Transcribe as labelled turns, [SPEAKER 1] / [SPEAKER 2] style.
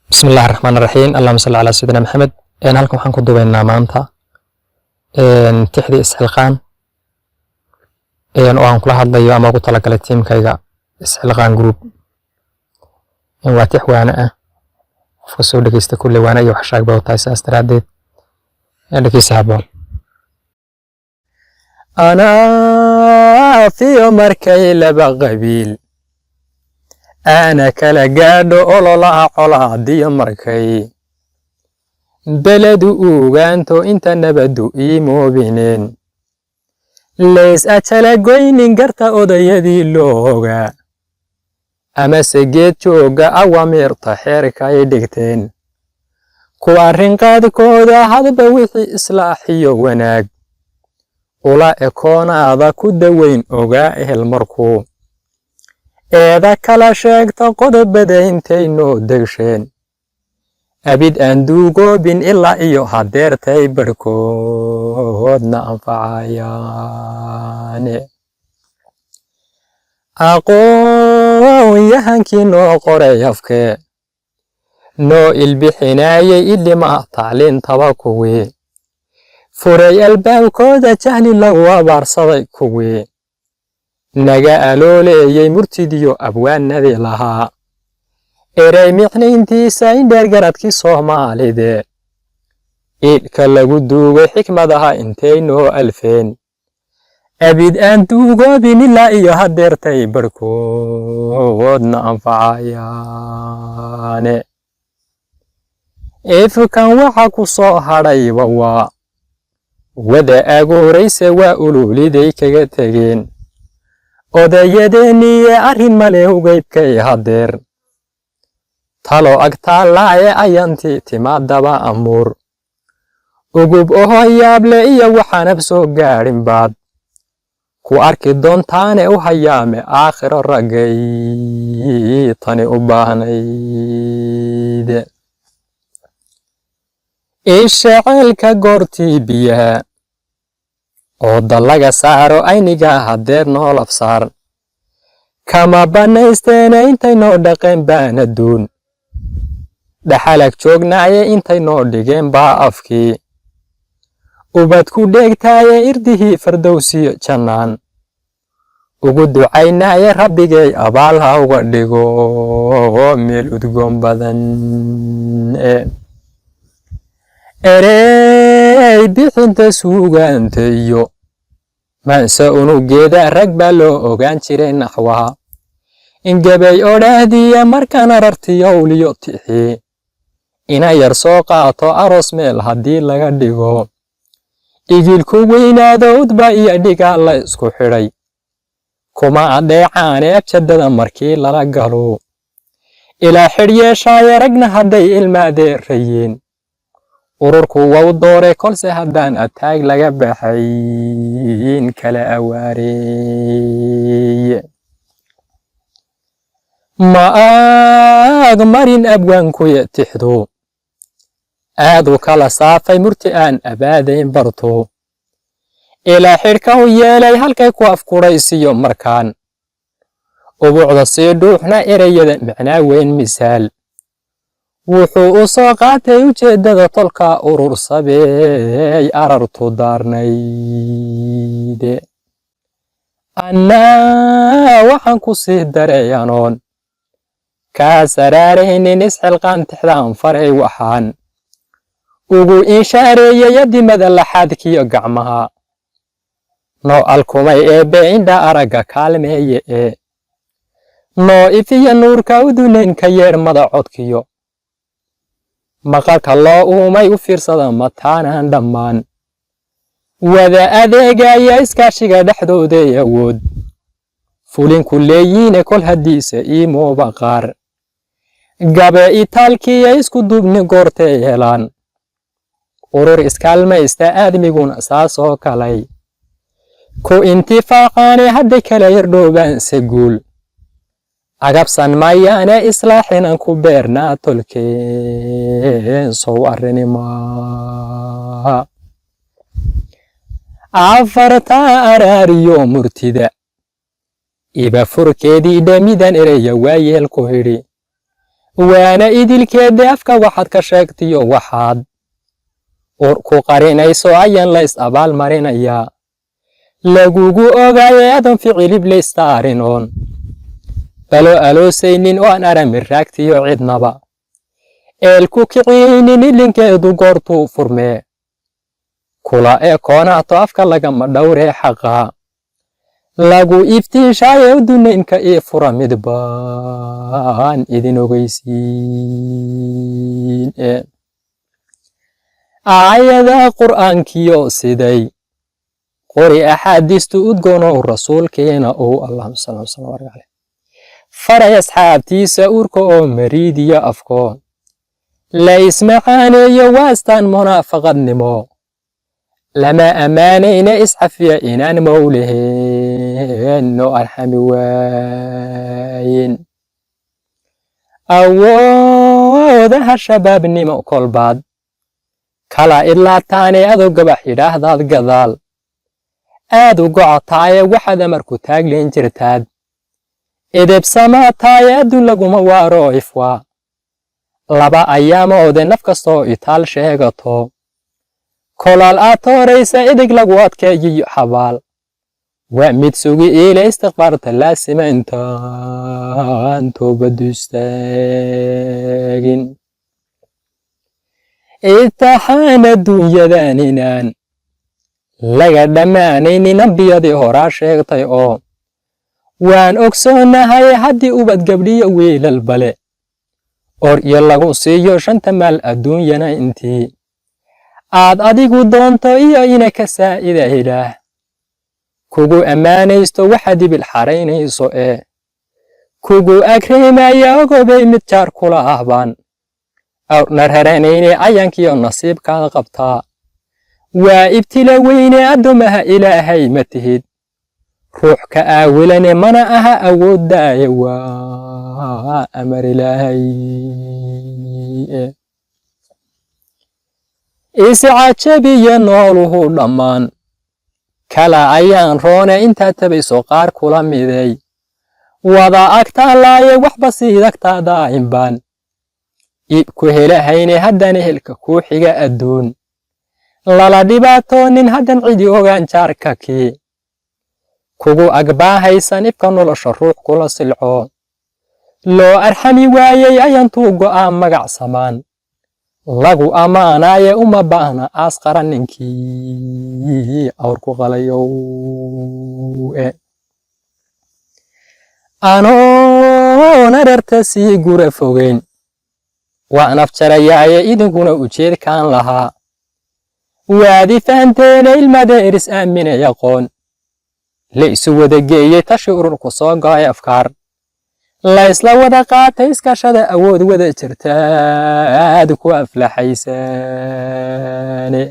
[SPEAKER 1] Bismillahi raxmaan raxiim. Allahuma salli calaa sayidina Maxamed. Halkan waxaan ku duubaynaa maanta tixdii Isxilqaan oo aan kula hadlayo ama ugu talagalay tiimkayga Isxilqaan Group. Waa tix waane ah. Qofka soo dhegeysta kulle waane iyo waxshaag bay u tahay, sidaas daraaddeed dhegeysa habboon. Anaafiyo markay laba qabiil aana kala gaadho, ololaha colaadiyo markay beledu ugaanto, inta nabaddu ii moobineen, leys ajala goynin garta odayadii looga amase geed jooga, awamiirta xeerkay dhigteen ku arrinqaadkooda, hadba wixii islaaxiyo wanaag ula ekoonaada ku daweyn ogaa. Ehel markuu eeda kala sheegta, qodobada intay noo degsheen, abid aan duugoobin ilaa iyo hadeertay barhkoodna anfacayaane. Aqoon-yahankii noo qoray afkee, noo ilbixinaayey ilima tacliintaba, kuwii furay albaabkooda jahli lagu abaarsaday, kuwii naga alooleeyey murtidiyo abwaanadii lahaa erey micnayntiisa, indheer garadkii Soomaalide iilka lagu duugay xikmadaha intay noo alfeen, abid aan duugoobin ilaa iyo hadeertay barhkoodna anfacayaane. Ifkan waxa ku soo hadhayba waa wada agoorayse, waa ululiday kaga tegeen odayadeeniye. Arrin male ugeybkay hadeer talo agtaallaaye, ayanti timaadaba amuur ugub oho yaable iyo waxaanab soo gaadhin baad ku arki doontaane. U hayaame aakhiro raggay tani u baahnayd. Isha ceelka goortii biyaha oo dallaga saaro, ayniga hadeer nool afsaar kama banaysteene. Intay noo dhaqeen baana duun dhaxalag joognaaye, intay noo dhigeen baa afkii ubad ku dheegtaaye. Irdihii Fardowsiyo jannaan ugu ducaynaaye, Rabbigay abaal ha uga dhigo meel udgoon badan. Erey bixinta suugaanta iyo maanse unugeeda, rag baa loo ogaan jiray naxwaha ingabay odhaahdiya. Markaan arartiyowliyo tixi ina yar soo qaato, aroos meel haddii laga dhigo, igilku weynaado, udba iyo dhigaa la isku xidhay kuma adheecaane. Abjadada markii lala galo ilaa xidh yeeshaaye, ragna hadday ilmaadeerayeen ururku wau doore. Kolse haddaan ataag laga baxayn kala awaareeye, ma aag marin abwaankuya tixdu aadu kala saafay, murti aan abaadayn barto ilaa xidhka u yeelay. Halkay ku afkudhaysiyo markaan ubuucda sii dhuuxna, ereyada micnaa weyn misaal wuxuu u soo qaatay, ujeeddada tolka urursabeey arartu daarnayde. Annaa waxaan ku sii daray anoon kaa saraaraynin, Isxilqaan tixdaan faray waxaan ugu inshaareeyey adimada laxaadkiyo gacmaha noo alkumay, eebbe indha aragga kaalmeeye ee noo ifiya nuurka udunaynka, yeedhmada codkiyo maqalka loo uumay u fiirsada mataanaan dhammaan wada adeegaya iskaashiga dhexdooday awood fulinku leeyiine. Kol haddiise iimooba qaar gabe itaalkiya isku duubni goortay helaan urur iskaalmaysta, aadmiguna saasoo kalay ku intifaacaane. Hadday kala yardhoobaanse guul agabsan mayaane, islaaxinan ku beernaa tolkeen sow arrinima. Afartaa araariyo murtida iba furkeedii dhamidan eraya waayeel ku hidhi. Waana idilkeedde afka waxaad ka sheegtiyo waxaad ur ku qarinayso ayaan la is abaal marinayaa. Lagugu ogaaye adoon ficilib laystaarin oon balo aloosaynin oo aan arami raagtiyo cidnaba eel ku kiciyeynin ilinkeedu goortuu furmee kula ee koonaato afka lagama dhowree xaqaa lagu iftiinshaaye udunaynka ii fura midbaan idin ogeysiin. Aayada qur'aankiyo siday qori axaadiistu udgoonow rasuulkeena uu, allahuma salli wasallam barik caleyh, faray asxaabtiisa uurka oo mariidiyo afko la ismacaaneeyo waastaan munaafaqadnimo lama ammaanayna iscafiya inaan mowleheen noo arxami waayin. Awoodaha shabaabnimo kolbaad kala idlaataane adoo gabax yidhaahdaad gadaal aad u gocotaaye waxaad amarku taagleen jirtaad edebsamaataaye adduun laguma waaro ifwaa laba ayaamoode naf kastoo itaal sheegato kolaal aad tooraysa idig lagu adkeeyiyo xabaal waa mid sugi iila istikfaarta laasima intaan toobadu istaagin. Itaxaan adduunyadan inaan laga dhammaanaynin ambiyadii horaa sheegtay oo waan ogsoonahay haddii ubad gabdhiyo wiilal bale or iyo lagu siiyo shanta maal adduunyana intii aad adigu doonto iyo ina ka saa'ida ilaah kugu ammaanaysto waxaad ibil xaraynayso ee kugu agreemaya ogobay mid jaar kula ah baan awrna raranayne cayankiyo nasiibkaad qabtaa waa ibtila weyne addoommaha ilaahay ma tihid ruux ka aawilane mana aha awooddaaye waa amar ilaahay. Iscajabiya nooluhu dhammaan kala ayaan roone intaad tabayso qaar kula miday wada agtaalaaye waxba siidagtaada inbaan iib ku helahayne haddana helka kuu xiga adduun lala dhibaatoonin haddan cidi ogaan jaarka kii kugu agbaahaysan ifka nolosha ruux kula silco loo arxami waayey ayantuu go'aa magac samaan lagu ammaanaaye uma baahna aas qaran ninkii awr ku qalayow. Anoon ararta sii gura fogeyn waan afjarayaaye idinkuna ujeedkaan lahaa waadi fahanteene ilmadeeris aaminay aqoon la isu wada geeyey tashi ururku soo go'ay afkaar la isla wada qaatay iskashada awood wada jirtaad ku aflaxaysaane.